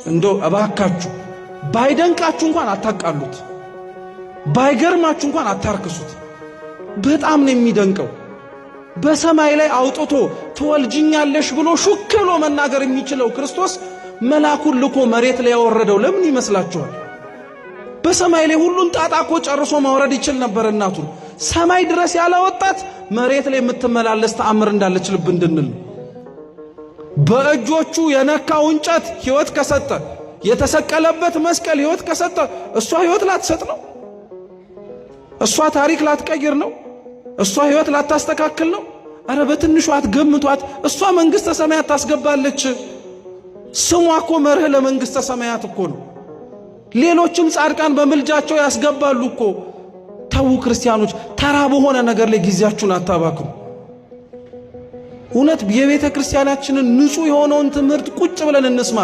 እንደው እባካችሁ ባይደንቃችሁ እንኳን አታቃሉት፣ ባይገርማችሁ እንኳን አታርክሱት። በጣም ነው የሚደንቀው። በሰማይ ላይ አውጥቶ ትወልጅኛለሽ ብሎ ሹክ ብሎ መናገር የሚችለው ክርስቶስ መልአኩን ልኮ መሬት ላይ ያወረደው ለምን ይመስላችኋል? በሰማይ ላይ ሁሉን ጣጣ እኮ ጨርሶ ማውረድ ይችል ነበር። እናቱን ሰማይ ድረስ ያላወጣት መሬት ላይ የምትመላለስ ተአምር እንዳለች ልብ እንድንል ነው። በእጆቹ የነካው እንጨት ሕይወት ከሰጠ፣ የተሰቀለበት መስቀል ሕይወት ከሰጠ፣ እሷ ሕይወት ላትሰጥ ነው? እሷ ታሪክ ላትቀይር ነው? እሷ ሕይወት ላታስተካክል ነው? አረ በትንሿ አትገምቷት። እሷ መንግሥተ ሰማያት ታስገባለች። ስሟ እኮ መርህ ለመንግሥተ ሰማያት እኮ ነው። ሌሎችም ጻድቃን በምልጃቸው ያስገባሉ እኮ። ተዉ ክርስቲያኖች፣ ተራ በሆነ ነገር ላይ ጊዜያችሁን አታባክኑ። እውነት የቤተ ክርስቲያናችንን ንጹሕ የሆነውን ትምህርት ቁጭ ብለን እንስማ።